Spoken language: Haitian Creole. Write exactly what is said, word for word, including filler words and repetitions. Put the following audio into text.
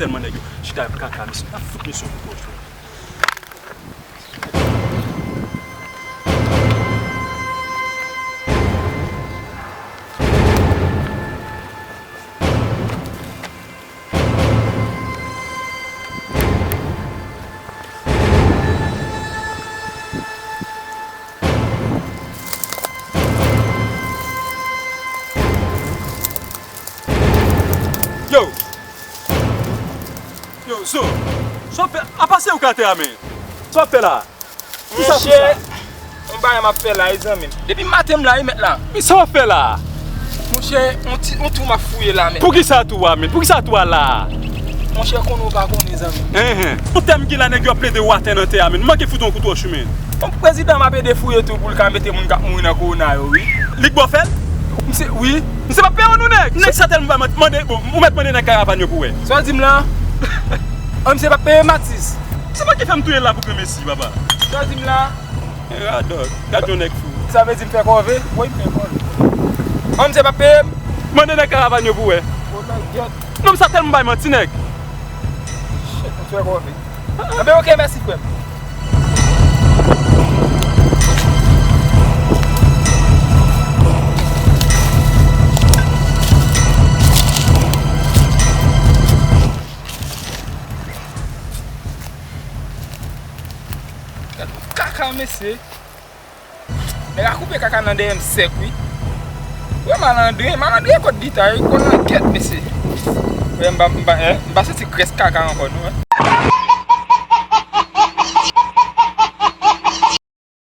Tèlman nèg yo chita ap kaka, mesye, n ap fout misyon pou pòch. Yo! Yo, Zo! Sa w ap fè? Apa se ou k atè a, men? Sa w ap fè la? Kisa pou sa? Monchè, yon bagay m ap fè la, wi, zanmi m. Depi maten m la, wi, mèt la. Men sa w ap fè la? Monchè, yon ti, yon twou m ap fouye la, men. Poukisa twou a, men? Poukisa twou a la? Monchè, konnen w pa konnen, zanmi m. Enhen. Yon tè m gen la, nèg yo ap plede watè nan tè a, men. M manke fout yon kout wòch, men. Bon, prezidan m ap ede fouye tou pou l ka mete moun k ap mouri nan kowona yo, wi. Li k ba w fè l? Misye, wi. Misye p ap peye w non, nèg. Nèg sa tèlman bay mande, bon, ou mèt mande nèg karavàn yo pou wè. Sa w di m la? An, misye p ap peye m, atis. Misye manke fè m touye l la pou granmesi, papa. Sa w di m la? Radòt. Gad yon nèg fou. Sa vle di m fè kòve? Woy, m fè kòve. An, misye p ap peye m? Mande nèg karavàn yo pou wè. Oh my God. Non, sa tèlman bay manti, nèg. Shit, m fè kòve. Anben, oke, mèsi, frè m. Gad yon kaka, mesye. Nèg la koupe kaka nan dèyè m sèk, wi. Wè malandren, malandren kot gita, wi, konn nan kèt, mesye. Wè, m pa, m pa, eh, m pa santi grès kaka ankò, non, eh.